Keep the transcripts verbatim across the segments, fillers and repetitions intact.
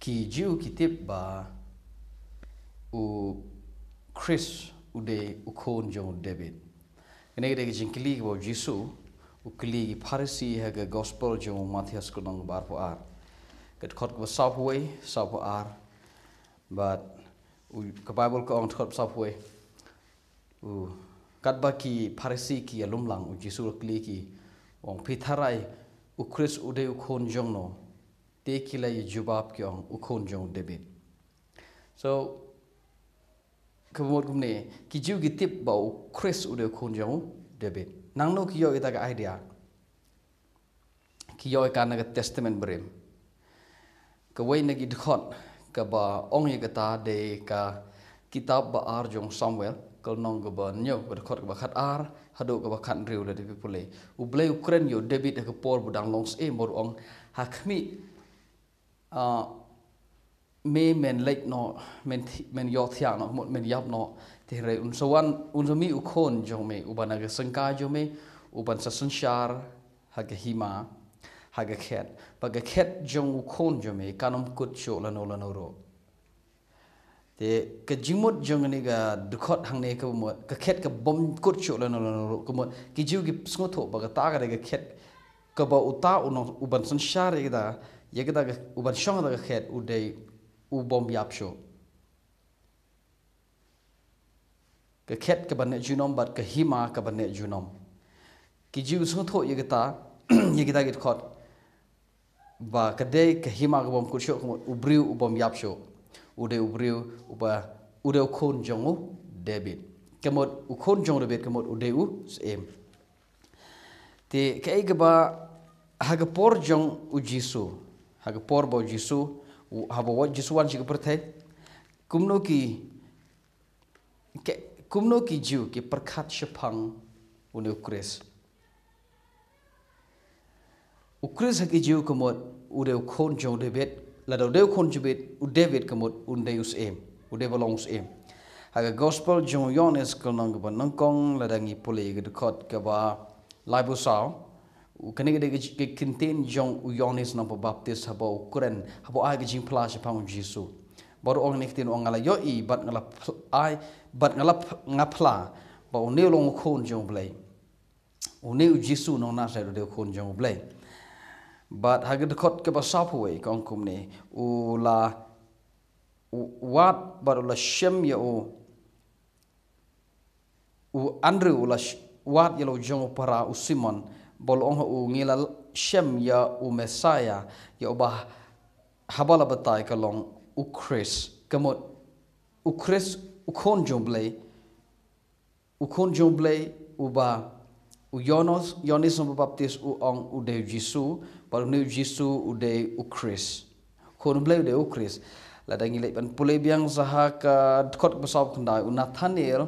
Ki Jiw ki tip ba u Khrist u dei u khun jong u David. Kane ka dei ka jingkylli kaba u Jisu u kylli ki Pharisi ha ka Gospel jong u Mathaios ka lynnong ba arphew ar, ka dkhot kaba sawphew wei, sawphew ar. Bad u, ka Baibl ka ong, dkhot sawphew wei, u, katba ki Pharisi ki ïalum lang, u Jisu u la kylli ki, u ong, phi tharai u Khrist u dei u khun jong no? Te ki la ïa jubab ki ong, u khun jong u David. So, ka mut kumne, ki Jiw ki tip ba u Khrist u dei u khun jong u David. Nangno ki ïoh ïa kata ka idea? Ki ïoh ïa ka na ka Testament Barim. Kawei na ki dkhot kaba ong ïa kata dei ka kitab ba ar jong Samuel, ka lynnong kaba hynñiew, ka dkhot kaba khat ar haduh kaba khat hynriew, lada phi pule. U Blei u kren ïa u David ha ka por ba u dang long syiem, bad u ong, ha khmih, ah, me men leit noh, men thi-, men ïohthiah noh, ka mut men ïap noh. Te hynrei un sa wan, un sa mih u khun jong me, uba na ka syngkai jong me, uban sa synshar ha ka hima, ha ka khet. Bad ka khet jong u khun jong me kan ym kut shuh lano lano ruh. Te ka jingmut jong kane ka dkhot hangne ka mut, ka khet kaba ym kut shuh lano lano ruh, ka mut, ki Jiw ki sngewthuh ba kata ka dei ka khet kaba uta u nong, uban synshar ïa kata, ïa kata ka, uban shong ha kata ka khet u dei u bym ïap shuh. Ka khet kaba neh junom bad ka hima kaba neh junom. Ki Jiw sngewthuh ïa kata, ïa kita ki dkhot, ba ka dei ka hima kaba ym kut shuh, ka mut u briew u bym ïap shuh. U dei u briew uba, u dei u khun jong u David. Ka mut u khun jong u David, ka mut u dei u syiem. Te kaei kaba, ha ka por jong u Jisu, ha ka por ba u Jisu, u, haba u Jisu wan sha ka pyrthei, kumno ki, ke, kumno ki Jiw ki pyrkhat shaphang une u Khrist? U Khrist ha ki Jiw ka mut u dei u khun jong u David, lada u dei u khun jong u David, u David ka mut un dei u syiem, u dei ba long u syiem. Ha ka Gospel jong u Ïoannis ka lynnong kaba nyngkong, lada ngi pule ka dkhot kaba laiphew saw, u, kane ka dei ka, ka ktien jong u Ïoannis nongpynbaptis haba u kren, haba u ai ka jingphla shaphang u Jisu. Bad u ong kane ka ktien, u ong, nga la ïohi bad nga la ph-, ai, bad nga la ph-, nga phla ba une u long u khun jong u Blei. Une u Jisu nong Nasaret u dei u khun jong u Blei. Bad ha ka dkhot kaba sawphew wei ka ong kumne, u la, u, wad bad u la shem ïa u, u Andrew u la sh-, wad ïa la u jong u para u Simon, bad u la ong ha u, ngi la shem ïa u Messaïah, ïa uba haba la batai ka long u Khrist. Ka mut u Khrist, u khun jong u Blei, u khun jong u Blei, uba u Ïoannis, Ïoannis nongpynbaptis u ong u dei u Jisu, bad une u Jisu u dei u Khrist. Khun u Blei u dei u Khrist. Lada ngi leit ban pule biang sa ha ka dkhot kaba sawphew khyndai, u Nathanael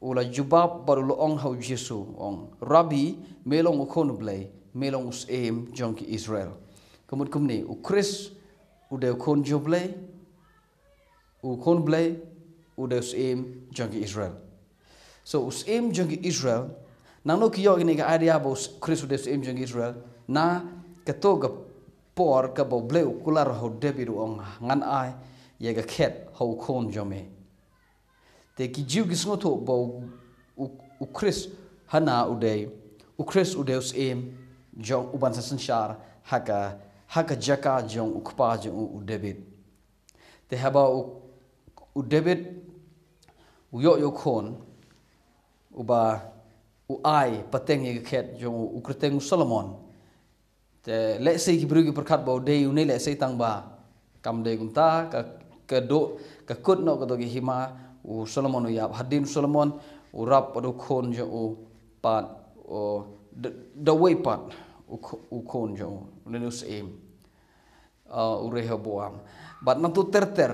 u la jubab bad u la ong ha u Jisu, u ong, Rabbi, me long u khun u Blei, me long u syiem jong ki Israel. Ka mut kumne, u Khrist u dei u khun jong u Blei, u khun u Blei, u dei u syiem jong ki Israel. So, u syiem jong ki Israel, nangno ki ïoh kane ka idea ba u s-, Khrist u dei u syiem jong ki Israel? Na kato ka por kaba u Blei u kular ha u David u ong, ngan ai ïa ka khet ha u khun jong me. Te ki Jiw ki sngewthuh ba u, u, u Khrist hana u dei, u Khrist u dei u syiem jong uban sa synshar ha ka, ha ka jaka jong u kpa jong u, u David. Te haba u, u David u ïoh ïa u khun, uba u ai pateng ïa ka khet jong u, u kyrteng u Solomon. Te lehse ki briew ki pyrkhat ba u dei une, lehse tang ba kam dei kumta, ka, ka dei, ka kut noh kato ka hima, u Solomon u ïap. Hadien u Solomon u rap pat u khun jong u pat, u, da, da uwei pat u khu-, u khun jong u, une u syiem, uh, u Rehoboam. Bad nangta ter ter,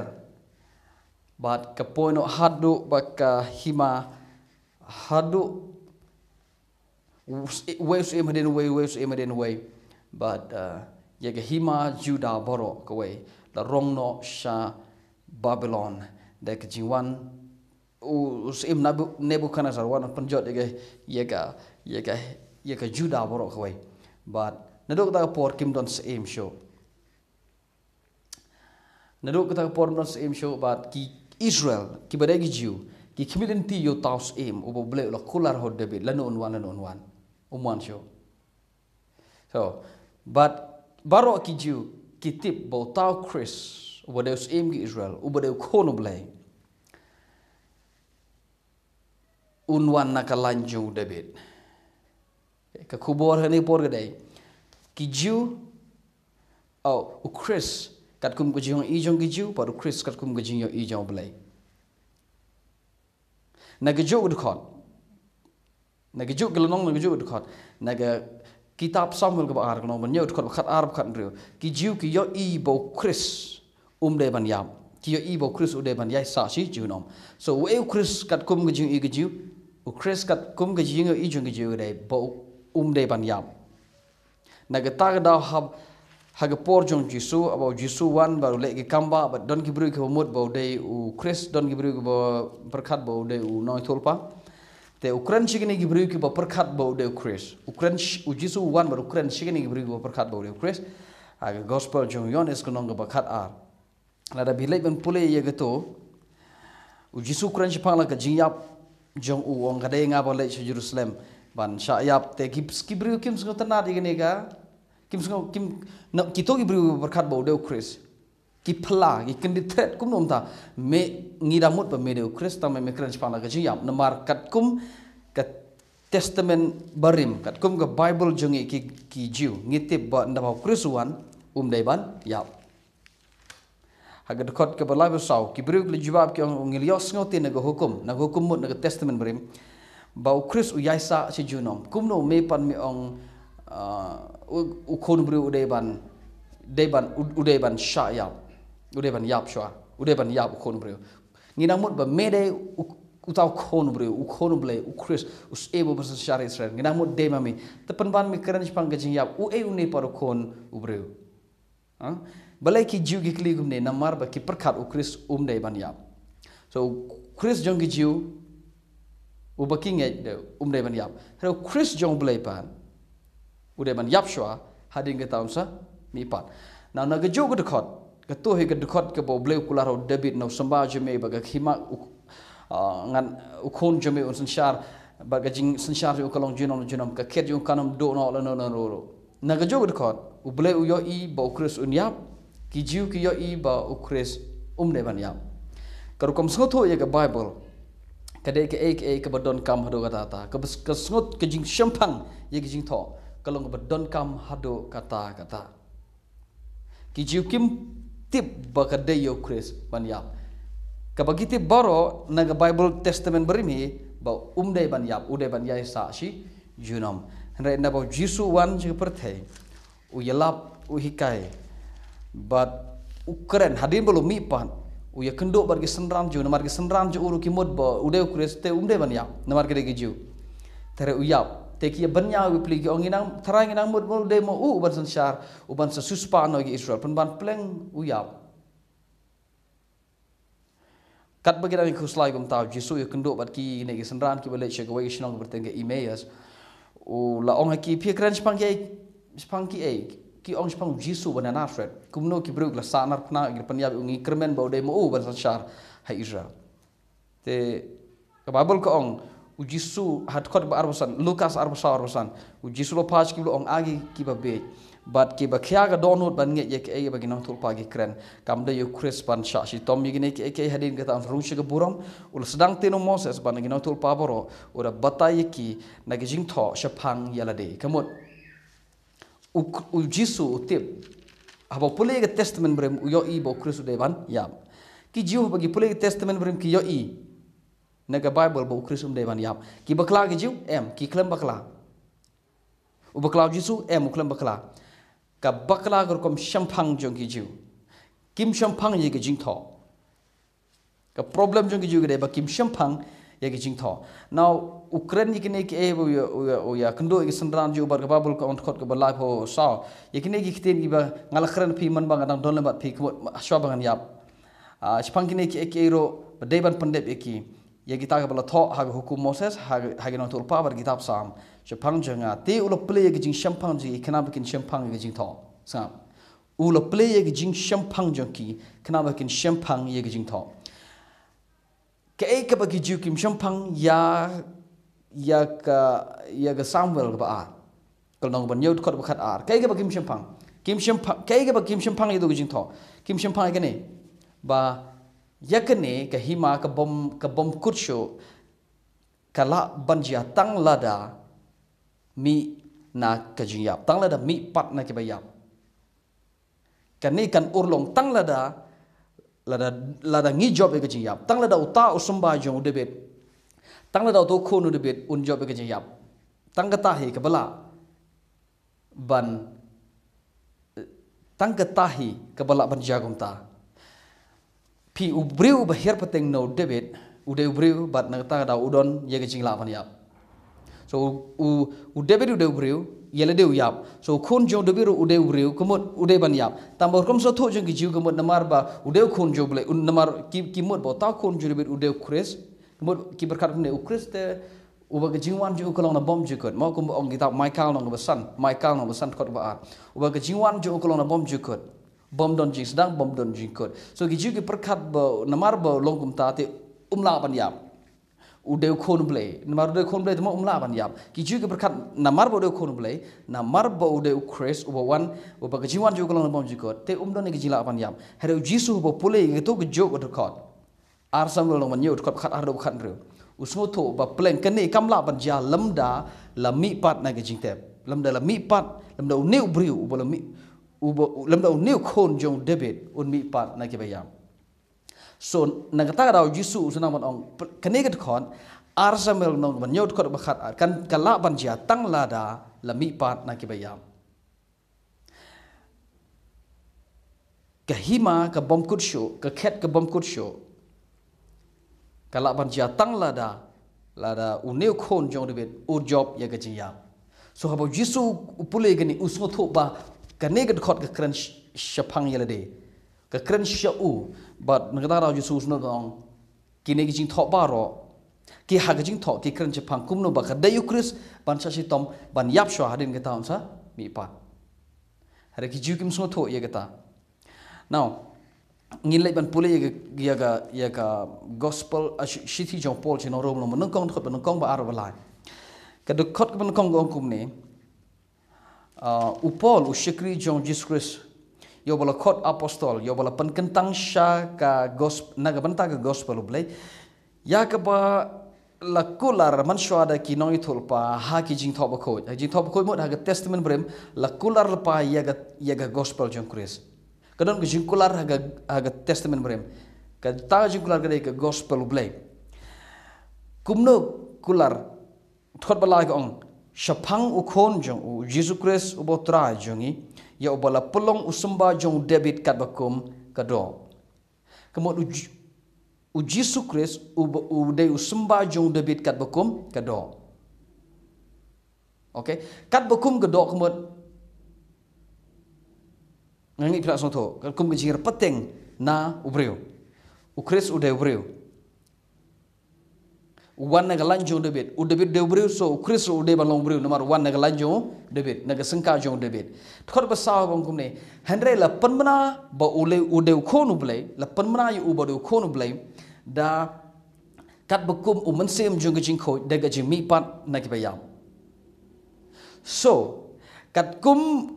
bad ka poi noh haduh ba ka hima, haduh u s-, uwei u syiem hadien uwei, uwei u syiem hadien uwei. Bad, uh, ïa ka hima Judah baroh kawei la rong noh sha Babilon da ka jingwan u, u syiem Nebu-, Nebukhadnessar, wan pynjot ïa ka, ïa ka, ïa ka, ïa ka Judah baroh kawei. Bad naduh kata ka por kim don syiem shuh. Naduh kata ka por ym don syiem shuh bad ki Israel, kiba dei ki Jiw, ki khmih lynti ïa uta u syiem uba U Blei u la kular ha u Dabid, lano un wan, lano un wan. Um wan shuh. So, bad baroh ki Jiw ki tip ba uta u Khrist, uba dei u syiem ki Israel, uba dei u khun U Blei, un wan na ka lain jong u Dabid. Ka khubor ha kane ka por ka dei, ki Jiw, oh, u Khrist katkum ka jingïohi jong ki Jiw, bad u Khrist katkum ka jingïohi jong U Blei. Na kajuh ka dkhot, na kajuh ka lynnong, na kajuh ka dkhot, na ka kitab Samuel kaba ar, ka lynnong ba hynñiew, dkhot ba khatar, ba khathynriew, ki Jiw ki ïohi ba u Khrist um dei ban ïap. Ki ïohi ba u Khrist u dei ban ïaisah shi junom. So, uei u Khrist katkum ka jingïohi ka Jiw? U Khrist katkum ka jingïohi jong ki Jiw ka dei ba u um dei ban ïap. Na kata ka daw hap, ha ka por jong u Jisu, haba u Jisu wan bad u leh ki kam ba, bad don ki briew kiba mut ba u dei u Khrist, don ki briew kiba pyrkhat ba u dei u nongïathuhlypa. Te u kren sha kine ki briew kiba pyrkhat ba u dei u Khrist. U kren sh-, u Jisu u wan bad u kren sha kine ki briew kiba pyrkhat ba u dei u Khrist. Ha ka gospel jong u Ïoannis ka lynnong kaba khatar. Lada phi leit ban pule ïa kato, u Jisu u kren shaphang la ka jingïap jong u, u ong, ka dei nga ban leit sha Jerusalem ban shah ïap. Te ki, ki briew kim sngewtynnad ïa kane ka, kim sngew, kim, na, kito ki briew kiba pyrkhat ba u dei u Khrist, ki phylla, ki kyndit thret, kumno mynta me, ngi da mut ba me dei u Khrist, tang me, me kren shaphang la ka jingïap. Namar katkum ka Testament Barim, katkum ka Baibl jong ngi ki, ki Jiw, ngi tip ba ynda ba u Khrist u wan, um dei ban ïap. Ha ka dkhot kaba lai bad saw, ki briew ki la jubab ki ong, ngi la ïohsngew te na ka hukum, na ka hukum mut na ka Testament Barim, ba u Khrist u ïaisah shi junom. Kumno me pat me ong, ah, u, u khun briew u dei ban, dei ban, u, u dei ban shah ïap, u dei ban ïap shuwa, u dei ban ïap u khun briew. Ngi nang mut ba me dei u, uta u khun briew, u khun U Blei, u Khrist, u syiem uba synshar Israel. Ngi nang mut dei ma me. Te pynban me kren shaphang ka jingïap, uei une pat u khun u briew? Ha? Balei ki Jiw ki kylli kumne? Namar ba ki pyrkhat u Khrist um dei ban ïap. So, u Khrist jong ki Jiw, uba ki ngeit de um dei ban ïap. Hynrei u Khrist jong U Blei pat, u dei ban ïap shuwa, hadien kata un sa mihpat. Now, na kajuh ka dkhot, kato hi ka dkhot kaba U Blei u kular ha u Dabid, na u symbai jong me, ba ka hima u, ah, ngan, u khun jong me un synshar, bad ka jingsynshar jong u ka long junom junom, ka khet jong u kan ym duh noh lano lano ruh. Na kajuh ka dkhot, U Blei u ïohi ba u Khrist un ïap, ki Jiw ki ïohi ba u Khrist um dei ban ïap. Ka rukom sngewthuh ïa ka Baibl, ka dei kaei kaei kaba donkam haduh katta katta. Kaba s-, ka sngewt-, ka jingshemphang ïa ka jingthoh, ka long kaba donkam haduh katta katta. Ki Jiw kim tip ba ka dei ïa u Khrist ban ïap. Kaba ki tip baroh na ka Baibl Testament Barim hi, ba um dei ban ïap, u dei ban ïaisah shi junom. Hynrei ynda ba u Jisu u wan sha ka pyrthei, u ïalap, u hikai, bad u kren, hadien ba u la mihpat, u ïakynduh bad ki synran jong u, namar ki synran jong u ruh ki mut ba u dei u Khrist, te um dei ban ïap, namar ki dei ki Jiw. Te hynrei u ïap, te ki ïa bynñiaw, ki plie, ki ong, ngi nang, tharai ngi nang mut, mut u dei ma u uban synshar, uban sa siewspah noh ïa ki Israel, pynban pleng u ïap. Katba ki dang ïakhuslai kumta, u Jisu u ïakynduh bad kine ki synran kiba leit sha kawei ka shnong kaba kyrteng ka Emmaus. U la ong ha ki, phi ïakren shaphang kiei, shaphang kiei? Ki ong shaphang u Jisu uba na Nasareth. Kumno ki briew ki la sahnarphna, ki la pynïap ïa u, ngi kyrmen ba u dei ma u uban synshar ha Israel. Te ka Baibl ka ong, u Jisu, ha dkhot ba arphew san, Lukas arphew saw arphew san, u Jisu u la phah sha ki, u la ong, a ki kiba bieit bad kiba khia ka dohnud ban ngeit ïa kaei ba ki nongïathuhlypa ki kren. Kam dei ïa u Khrist ban shah shitom ïa kine kiei kiei, hadien kata un rung sha ka burom. U la sdang ktien u Moses bad na ki nongïathuhlypa baroh u da batai ïa ki na ki jingthoh shaphang ïa lade. Ka mut u, u Jisu u tip, haba u pule ïa ka Testament Barim, u ïohi ba u Khrist u dei ban ïap. Ki Jiw, haba ki pule ïa ka Testament Barim, ki ïohi na ka Baibl ba u Khrist um dei ban ïap. Ki bakla ki Jiw? Em, ki khlem bakla. U bakla u Jisu? Em, u khlem bakla. Ka bakla ka rukom shemphang jong ki Jiw. Kim shemphang ïa ka jingthoh. Ka problem jong ki Jiw ka dei ba kim shemphang ïa ka jingthoh. Now, u kren ïa kine kiei, u ïa, u ïa, u ïakynduh ïa ki synran jong u, bad ka Baibl ka ong, dkhot kaba laiphew saw, ïa kine ki ktien kiba nga la kren, phi, man ba nga dang don lem bad phi, ka mut shuwa ba ngan ïap. Ah, shaphang kine kiei kiei ruh ba dei ban pyndep ïa ki, ïa kita kiba la thoh ha ka hukum Moses, ha, ha ki nongïathuhlypa bad kitab Salm shaphang jong nga. Te u la plie ïa ka jingshemphang jong ki, khnang ba kin shemphang ïa ka jingthoh. Sngap. U la plie ïa ka jingshemphang jong ki, khnang ba kin shemphang ïa ka jingthoh. Kaei kaba ki Jiw kim shemphang ïa, ïa ka, ïa ka Samuel kaba ar. Ka lynnong ba hynñiew dkhot ba khat ar. Kaei kaba kim shemphang. Kim shemphang, kaei kaba kim shemphang ïa ka jingthoh. Kim shemphang ïa kane. Ba ïa kane ka hima ka bym, ka bym kut shuh. Ka lah ban jia tang lada mih na ka jingïap. Tang lada mih pat na kiba ïap. Kane kan urlong tang lada, lada, lada ngi jop ïa ka jingïap. Tang lada uta u symbai jong u David. Tang lada uta u khun u David un jop ïa ka jingïap. Tang kata hi kaba lah ban, tang kata hi kaba lah ban jia kumta. Phi u briew ba hiar pateng na u David, u dei u briew bad na kata ka daw u don ïa ka jinglah ban ïap. So u, u, u David u dei u briew, ïa lade u ïap. So u khun jong u David u dei u briew, ka mut u dei ban ïap. Tang ba rukom sngewthuh jong ki Jiw ka mut namar ba u dei u khun jong u Blei, un namar ki, ki mut ba uta u khun jong u David u dei u Khrist. Ka mut ki pyrkhat kumne, u Khrist te uba ka jingwan jong u ka long na bymjukut. Mo kumba ong kitab Mikael lynnong ba san, Mikael lynnong ba san dkhot ba ar. Uba ka jingwan jong u ka long na bymjukut. Bym don jingsdang, bym don jingkut. So ki Jiw ki pyrkhat ba namar ba long kumta te um lah ban ïap. U dei u khun u Blei. Namar u dei u khun u Blei te mo um lah ban ïap. Ki Jiw ki pyrkhat namar ba u dei u khun u Blei, namar ba u dei u Khrist, uba wan, uba ka jingwan jong u ka long na bymjukut, te um don ïa ka jinglah ban ïap. Hynrei u Jisu uba pule ïa kato ka juh ka dkhot. Ar Samuel lynnong ba hynñiew dkhot ba khat ar haduh ba khat hynriew. U sngewthuh ba pleng kane kam lah ban jia lymda la mih pat na ka jingtep. Lymda la mih pat, lymda une u briew, uba la mih, uba, lymda une u khun jong u David, un mih pat na kiba ïap. So, na kata ka daw u Jisu u sdang ban ong, pl-, kane ka dkhot, ar Samuel lynnong ba hynñiew dkhot ba khat ar, kan, ka lah ban jia tang lada la mih pat na kiba ïap. Ka hima ka bym kut shuh, ka khet ka bym kut shuh. Ka lah ban jia tang lada, lada une u khun jong u David, u jop ïa ka jingïap. So haba u Jisu u pule kane u sngewthuh ba, kane ka dkhot ka kren sh-, shaphang ïa lade. Ka kren sha u, bad na kata ka daw u Jisu u sngewthuh ong, kine ki jingthoh baroh, ki ha ka jingthoh, ki kren shaphang kumno ba ka dei u Khrist, ban shah shitom, ban ïap shuwa hadien kata un sa mih pat. Hynrei ki Jiw kim sngewthuh ïa kata. Now, ngin leit ban pule ïa ka, ïa ka, ïa ka gospel, ah, shi-, shithi jong u Paul sha ki nong Rom lynnong ba nyngkong dkhot ba nyngkong ba ar ba lai. Ka dkhot kaba nyngkong ka ong kumne, ah, u Paul u shakri jong u Jisu Khrist, ïa uba la khot apostol, ïa uba la pynkyntang sha ka gosp-, na ka bynta ka gospel u Blei, ïa kaba la kular mynshuwa da ki nongïathuhlypa ha ki jingthoh bakhuid. Ha ki jingthoh bakhuid mut ha ka Testament Barim, la kular lypa ïa ka, ïa ka gospel jong u Khrist. Ka don ka jingkular ha ka, ha ka Testament Barim. Kata ka jingkular ka dei ka gospel u Blei. Kumno kular, dkhot ba lai ka ong, shaphang u khun jong u, u Jisu Khrist uba u Trai jong ngi, ïa uba la pynlong u symbai jong u David katba kum ka doh. Ka mut u Ji-, u Jisu Khrist uba u dei u symbai jong u David katba kum ka doh. Okay? Katba kum ka doh ka mut nga ngeit phi la sngewthuh, katba kum ka jinghiar pateng na u briew. U Khrist u dei u briew. U wan na ka lain jong u David. U David u dei u briew, so u Khrist u dei ban long u briew namar u wan na ka lain jong u David, na ka syngkha jong u David. Dkhot ba saw ba ong kumne, hynrei la pynbna ba u lei u dei u khun u Blei, la pynbna ïa u ba u dei u khun u Blei, da katba kum u mynsiem jong ka jingkhuid da ka jingmihpat na kiba ïap. So, katkum,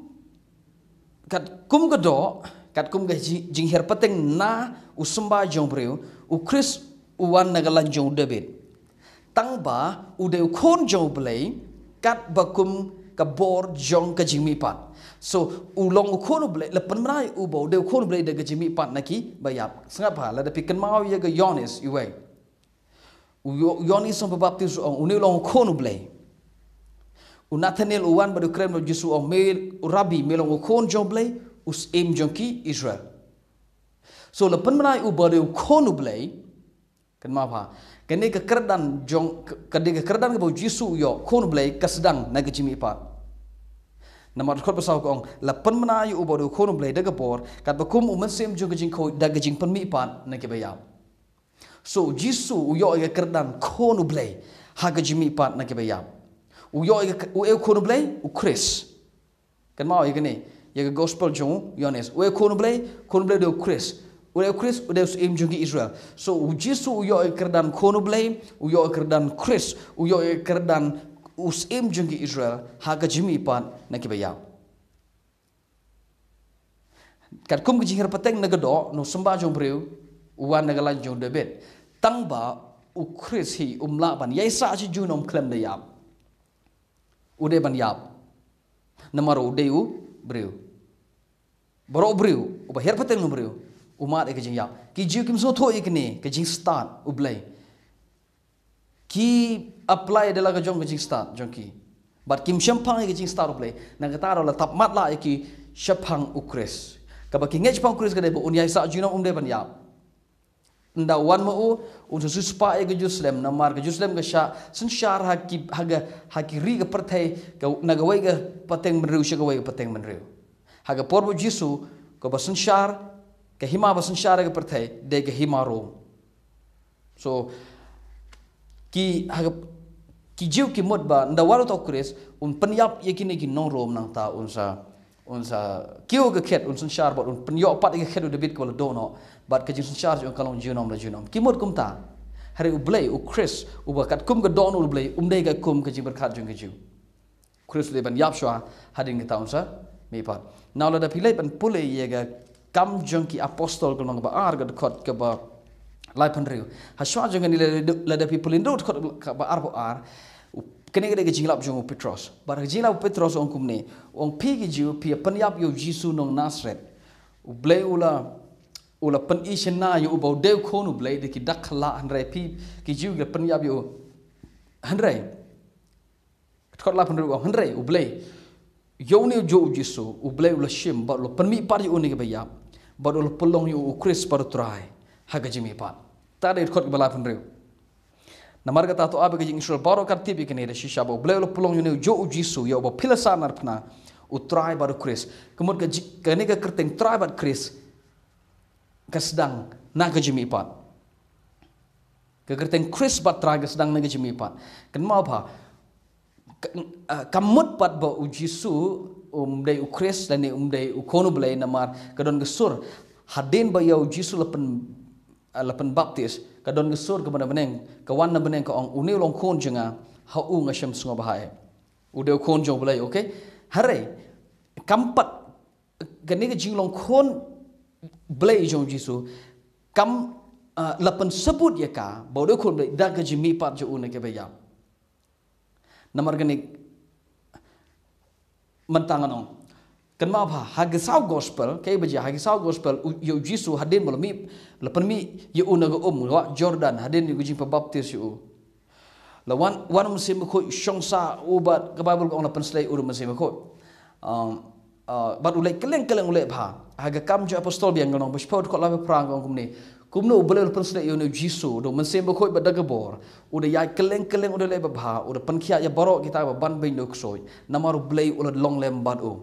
katkum ka doh, katkum ka ji-, jinghiar pateng na u symbai jong u briew, u Khrist u wan na ka lain jong u David. Tang ba u dei u khun jong u Blei, katba kum ka bor jong ka jingmihpat. So, u long u khun u Blei, la pynbna ïa u ba u dei u khun u Blei da ka jingmihpat na kiba ïap. Sngap bha, lada phi kynmaw ïa ka Ïoannis iwei. U Ïo-, u Ïoannis u nongbaptis u ong, une u long u khun u Blei. U Nathanael u wan bad u kren bad u Jisu u ong, me, u Rabbi, me long u khun jong u Blei, u syiem jong ki Israel. So, la pynbna ïa u ba u dei u khun u Blei, kynmaw bha. Kane ka kyrdan jong, ka, ka dei ka kyrdan kaba u Jisu u ïoh, khun u Blei ka sdang na ka jingmihpat. Namar dkhot ba saw ka ong, la pynbna ïa u ba u dei u khun u Blei da ka bor, katba kum u mynsiem jong ka jingkhuid da ka jingpynmihpat na kiba ïap. So, u Jisu u ïoh ïa ka kyrdan khun u Blei ha ka jingmihpat na kiba ïap. U ïoh ïa ka, u, u khun u Blei, u Khrist. Kynmaw ïa kane. Ïa ka gospel jong u Ïoannis. U ïa khun u Blei, khun u Blei u dei u Khrist. U dei u Khrist, u dei u syiem jong ki Israel. So u Jisu u ïoh ïa ka kyrdan khun u Blei, u ïoh ïa ka kyrdan Khrist, u ïoh ïa ka kyrdan u syiem jong ki Israel, ha ka jingmihpat na kiba ïap. Katkum ka jinghiar pateng na ka doh, na u symbai jong u briew, u wan na ka lain jong u David. Tang ba u Khrist hi um lah ban ïaisah shi junom khlem da ïap. U dei ban ïap. Namar u dei u briew. Baroh u briew, uba hiar pateng na u briew, u mad ïa ka jingïap. Ki Jiw kim sngewthuh ïa kane, ka jingstad u Blei. Ki apply da la ka jong ka jingstad jong ki. Bad kim shemphang ïa ka jingstad u Blei. Na kata ruh la tap matlah ïa ki shaphang u Khrist. Kaba ki ngeit shaphang u Khrist ka dei ba un ïaisah junom, um dei ban ïap. Ynda wan ma u, un sa siewspah ïa ka Jerusalem, namar ka Jerusalem ka shah synshar ha ki, ha ka, ha ki ri ka pyrthei, ka, na kawei ka pateng bynriew sha kawei ka pateng bynriew. Ha ka por ba u Jisu, kaba synshar, ka hima ba synshar ïa ka pyrthei, dei ka hima Rom. So, ki, ha ka, ki Jiw ki mut ba, ynda wan uta u Khrist, un pynïap ïa kine ki nong Rom nangta un sa, un sa kiew ka khet, un synshar bad un pynïoh pat ïa ka khet u David kaba la dohnud, bad ka jingsynshar jong ka long junom la junom. Ki mut kumta. Hynrei u Blei, u Khrist, uba katkum ka dohnud u Blei, um dei katkum ka jingpyrkhat jong ki Jiw. Khrist u dei ban ïap shuwa, hadien kata un sa mihpat. Now lada phi leit ban pule ïa ka Kam jong ki Apostol ka lynnong ba ar ka dkhot kaba laiphew hynriew. Ha shuwa jong kane lada, lada phi pule na u dkhot kaba arphew ar, u, kane ka dei ka jinglap jong u Petros. Bad ka jinglap u Petros u ong kumne, u ong phi ki Jiw, phi ïa pynïap ïa u Jisu nong Nasareth. U Blei u la, u la pyni shynna ïa u ba u dei u khun u Blei, da ki dak khlaw, hynrei phi ki Jiw ki la pynïap ïa u. Hynrei. Ka dkhot laiphew hynriew u ong, hynrei u Blei, ïa une u juh u Jisu, u Blei u la shim, bad u la pynmihpat ïa u na kiba ïap, bad u la pynlong ïa u u Khrist bad u Trai ha ka jingmihpat. Ta dei ka dkhot kaba laiphew hynriew. Namar kata to ai ba ka jing Israel baroh kan tip ïa kane da shisha ba u Blei u la pynlong ïa une u juh u Jisu, ïa uba phi la sahnarphna, u Trai bad u Khrist. Ka mut ka ji-, kane ka kyrteng Trai bad Khrist ka sdang na ka jingmihpat. Ka kyrteng Khrist bad Trai ka sdang na ka jingmihpat. Kynmaw pha, ka, ah, kam mut pat ba u Jisu um dei u Khrist lane um dei u khun u Blei, namar ka don ka sur hadien ba ïa u Jisu la pyn, ah, la pynbaptis, ka don ka sur kaba na bneng, ka wan na bneng ka ong, une u long khun jong nga, ha u nga shem sngewbha. U dei u khun jong u Blei, okay? Hynrei kam pat kane ka jinglong khun Blei jong u Jisu, kam, ah, la pynsabut ïa ka ba u dei u khun Blei da ka jingmihpat jong u na kiba ïap. Namar kane mynta ngan ong, kynmaw pha, ha ki saw gospel, kaei ba jia, ha ki saw gospel, u, ïa u Jisu hadien ba la mih, la pynmih ïa u na ka um, wah Jordan, hadien ïa ka jingpynbaptis ïa u. La wan, wan u Mynsiem Bakhuid shong sah u bad ka Baibl ka ong la pynsleh u da u Mynsiem Bakhuid. Um, uh, bad u leit kylleng kylleng u leit bha. Ha ka Kam jong ki Apostol biang ka lynnong ba shiphew dkhot laiphew phra ka ong kumne. Kumno u Blei u la pynsleh ïa une u Jisu da u Mynsiem Bakhuid bad da ka bor. U da ïaid kylleng kylleng u da leit bha, u da pynkhiah ïa baroh kita ba ban beiñ da u ksuid. Namar u Blei u la long lem bad u.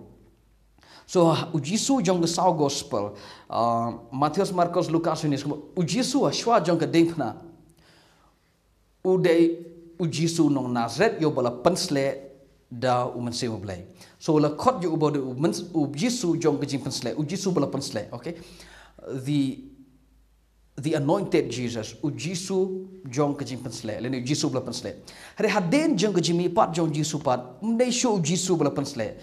So, u Jisu jong ka saw gospel, uh, Mathaios, Markos, Lukas, Ïoannis, u Jisu ha shuwa jong ka diengphna. U dei u Jisu nong Nasareth ïa uba la pynsleh da u Mynsiem u Blei. So la khot ïa uba u dei u Myns-, u Jisu jong ka jingpynsleh, u Jisu ba la pynsleh, okay? The, the anointed Jesus, u Jisu jong ka jingpynsleh, lane u Jisu ba la pynsleh. Hynrei hadien jong ka jingmihpat jong u Jisu pat, um dei shuh u Jisu ba la pynsleh.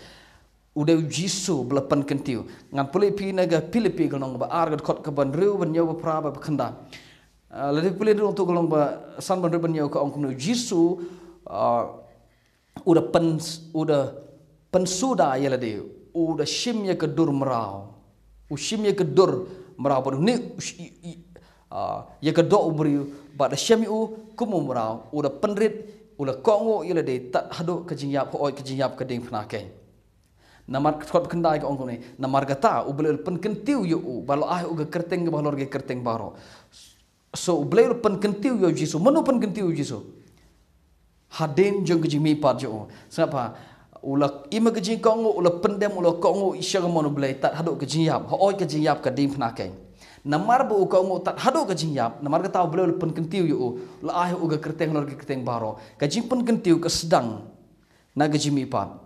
U dei u Jisu ba la pynkyntiew. Ngan pule phi na ka Philippi ka lynnong ba ar ka dkhot kaba hynriew, ba hynñiew, ba phra, ba khyndai. Ah, lada phi pule na u dkhot ka lynnong ba san, ba hynriew, ba hynñiew ka ong kumne u Jisu, ah, u da pyn, u da pynsuda ïa lade, u da shim ïa ka dur mraw. U shim ïa ka dur mraw bad une u shi-, i, i, ah, ïa ka doh u briew, bad da shem ïa u kum u mraw, u da pynrit, u la kohnguh ïa lade tad haduh ka jingïap, hooid ka jingïap ka diengphna keiñ. Namar ka dkhot ba khyndai ka ong kumne, namar kata u Blei u la pynkyntiew ïa u, ba la ai u ka kyrteng kaba halor ki kyrteng baroh. So u Blei u la pynkyntiew ïa u Jisu, mano pynkyntiew ïa u Jisu? Hadien jong ka jingmihpat jong u. Sngap pha, u la im ha ka jingkohnguh, u la pyndem, u la kohnguh sha ka mon u Blei tad haduh ka jingïap, hooid ka jingïap ka diengphna keiñ. Namar ba u kohnguh tad haduh ka jingïap, namar kata u Blei u la pynkyntiew ïa u, la ai u ka kyrteng halor ki kyrteng baroh. Ka jingpynkyntiew ka sdang na ka jingmihpat.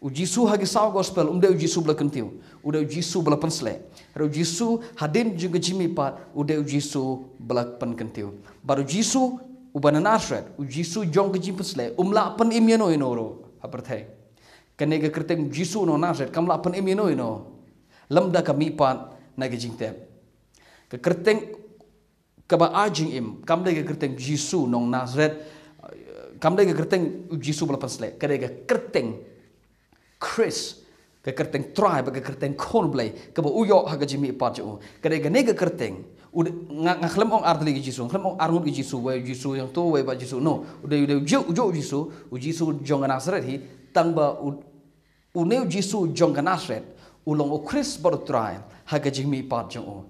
U Jisu ha ki saw gospel, um dei u Jisu ba la kyntiew. U dei u Jisu ba la pynsleh. Hynrei u Jisu hadien jong ka jingmihpat, u dei u Jisu ba la pynkyntiew. Bad u Jisu uba na Nasareth, u Jisu jong ka jingpynsleh, um lah pynim ïano ïano ruh ha pyrthei. Kane ka kyrteng Jisu nong Nasareth, kam lah pynim ïano ïano. Lymda ka mihpat na ka jingtep. Ka kyrteng kaba ai jingim, kam dei ka kyrteng Jisu nong Nasareth, kam dei ka kyrteng Jisu ba la pynsleh, ka dei ka kyrteng Khrist, ka kyrteng Trai, bad ka kyrteng Khun Blei, kaba u ïoh ha ka jingmihpat jong u. Ka dei kane ka kyrteng, u de-, nga, nga khlem ong ar tylli ki Jisu, nga khlem ong ar ngut ki Jisu, wei u Jisu hangto, wei ba Jisu, no, u dei, u dei, u juh, u juh u Jisu, u Jisu jong ka Nasareth hi, tang ba u, une u Jisu jong ka Nasareth, u long u Khrist bad u Trai, ha ka jingmihpat jong u.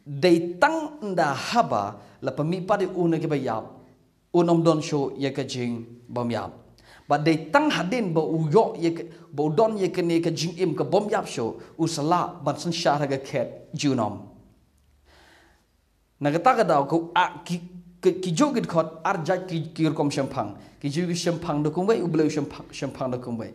Dei tang ynda haba la pynmihpat ïa u na kiba ïap, un ym don shuh ïa ka jingbymïap. Bad dei tang hadien ba u ïoh ïa ka, ba u don ïa kane ka jingim ka bym ïap shuh, u sa lah ban synshar ha ka khet junom. Na kata ka daw ka, a, ki, ki, ki juh ki dkhot ar jait ki, ki rukom shemphang. Ki Jiw ki shemphang da kumwei, u Blei u shemphang, shemphang da kumwei.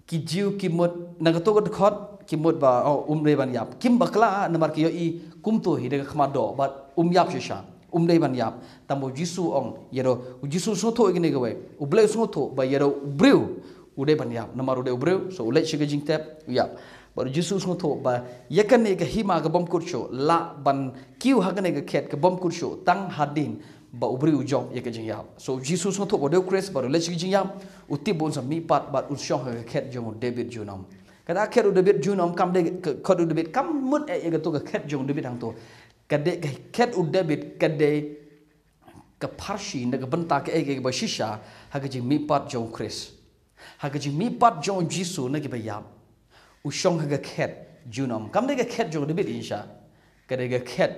Ki Jiw ki mut, na kato ka dkhot, ki mut ba, oh, um dei ban ïap. Kim bakla, namar ki ïohi kumto hi da ka khmat doh, bad um ïap shisha. Um dei ban ïap. Tang ba u Jisu ong, ïa u, u Jisu sngewthuh ïa kane kawei. U Blei u sngewthuh, ba ïa u briew, u dei ban ïap. Namar u dei u briew, so u leit sha ka jingtep, u ïap. Bad u Jisu u sngewthuh, ba ïa kane ka hima ka bym kut shuh, lah ban kiew ha kane ka khet ka bym kut shuh, tang hadien, ba u briew u jop ïa ka jingïap. So, u Jisu u sngewthuh ba u dei u Khrist, bad u leit sha ka jingïap, u tip ba un sa mihpat, bad un shong ha ka khet jong u Dabid junom. Kata khet u Dabid junom, kam dei ka, khet u Dabid, kam mut eh ïa kato ka khet jong u Dabid hangto. Ka dei ka khet u Dabid, ka dei ka pharshi, na ka bynta kaei kaei kaba shisha, ha ka jingmihpat jong u Khrist. Ha ka jingmihpat jong u Jisu na kiba ïap. U shong ha ka khet junom. Kam dei ka khet jong u Dabid hi shisha. Ka dei ka khet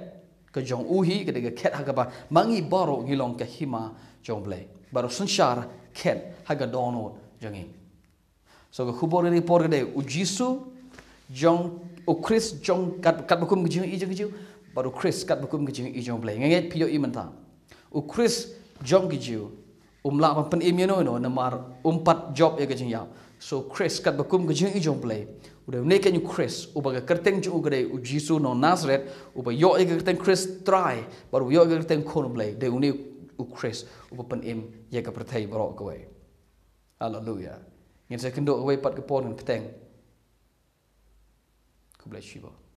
ka jong u hi, ka dei ka khet ha kaba ma ngi baroh ngi long ka hima jong u Blei. Bad u synshar khet ha ka dohnud jong ngi. So ka khubor kane ka por ka dei u Jisu jong u Khrist jong kat, katba kum ka jingïohi jong ki Jiw, bad u Khrist katba kum ka jingïohi jong u Blei. Nga ngeit phi ïohi mynta. U Khrist jong ki Jiw um lah ban pynim ïano ïano namar um pat jop ïa ka jingïap. So u Khrist katba kum ka jingïohi jong u Blei. U dei une keiñ u Khrist, uba ka kyrteng jong u ka dei u Jisu nong Nasareth, uba ïoh ïa ka kyrteng Khrist Trai, bad uba ïoh ïa ka kyrteng Khun u Blei, dei une u Khrist, uba pynim ïa ka pyrthei baroh kawei. Haleluya. Ngin sa ïakynduh kawei pat ka por, ngin bteng. Khublei shibun.